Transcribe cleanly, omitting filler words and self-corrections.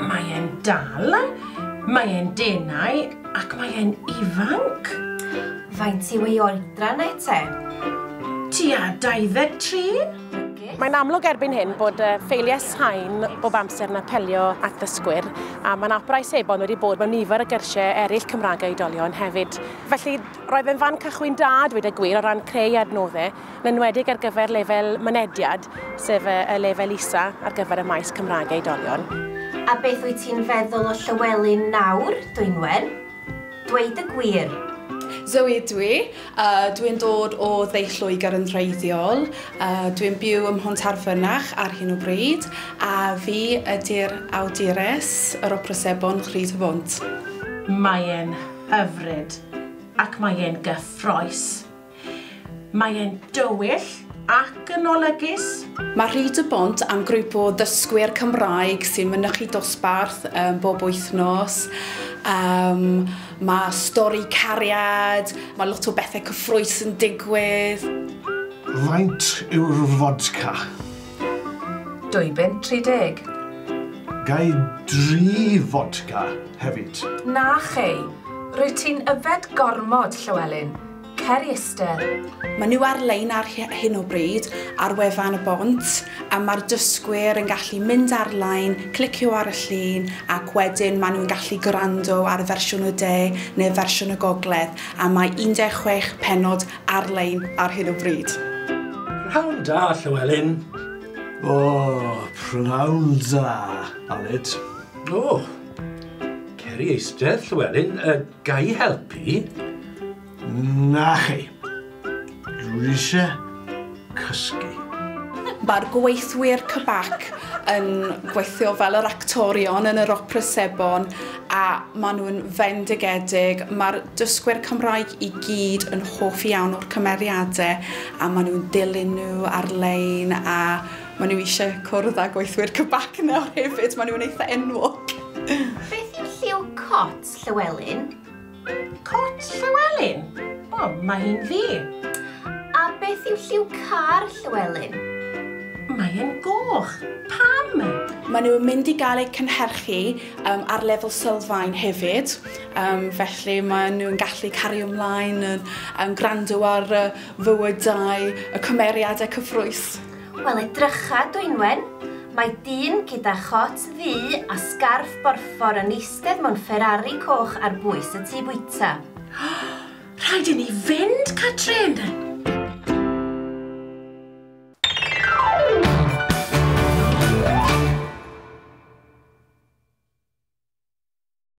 mae e'n dal, mae e'n denau ac mae e'n ifanc. Faint yw ei oedran e te? Tua 23? Mae'n amlwg erbyn hyn bod ffeiliau sain bob amser yn apelio at ddysgwyr, a mae'n operau sebon wedi bod mewn nifer o gyrsiau eraill Cymraeg a oedolion hefyd. Felly roedd e'n fan cychwyn da, dweud y gwir, o ran creu adnoddau, yn enwedig ar gyfer lefel mynediad, sef y lefel isa ar gyfer y maes Cymraeg a oedolion. A beth wyt ti'n feddwl o Llywelyn nawr, Dwynwen? Dweud y gwir. Zoe ydw i. Dwi'n dod o Dde Lloegr yn wreiddiol. Dwi'n byw ym Mhontarfynach ar hyn o bryd, a fi ydy'r awdures yr opera sebon Rhyd y Bont. Mae e'n hyfryd ac mae e'n gyffrous. Mae e'n dywyll ac yn olygus. Mae Rhyd y Bont am grŵp o ddysgwyr Cymraeg sy'n mynychu dosbarth bob wythnos. Mae stori cariad, mae lot o bethau cyffrous yn digwydd. Faint yw'r fodca? 2.30. Ga i 3 fodca hefyd. Na chei, rwyt ti'n yfed gormod, Llywelyn. Cer i eistedd. Maen nhw ar-lein ar hyn o bryd ar wefan y Bont, a mae'r dysgwyr yn gallu mynd ar-lein, clicio ar y llun, ac wedyn maen nhw'n gallu gwrando ar y fersiwn y de neu fersiwn y gogledd, a mae 16 pennod ar-lein ar hyn o bryd. Prynhawn da, Llywelyn. O, prynhawn da, Aled. O, cer i eistedd, Llywelyn. Ga i helpu? Na chi. Dwi eisiau cysgu. Mae'r gweithwyr Cybac yn gweithio fel yr actorion yn yr opera sebon, a maen nhw'n fendigedig. Mae'r dysgwyr Cymraeg i gyd yn hoff iawn o'r cymeriadau, a maen nhw'n dilyn nhw ar-lein, a maen nhw eisiau cwrdd â gweithwyr Cybac nawr hefyd. Maen nhw'n eitha enwog. Beth yw lliw cot, Llywelyn? Cot Llywelyn? O, mae hi'n ddu. A beth yw lliw car Llywelyn? Mae e'n goch. Pam? Maen nhw'n mynd i gael eu cynhyrchu ar lefel sylfaen hefyd, felly maen nhw'n gallu cario ymlaen yn gwrando ar fywydau, y cymeriadau cyffrous. Wel, edrycha, Dwynwen. Mae dyn gyda chot ddu a sgarff borffor yn eistedd mewn Ferrari coch ar bwys y tŷ bwyta. Rhaid i ni fynd, Catrin!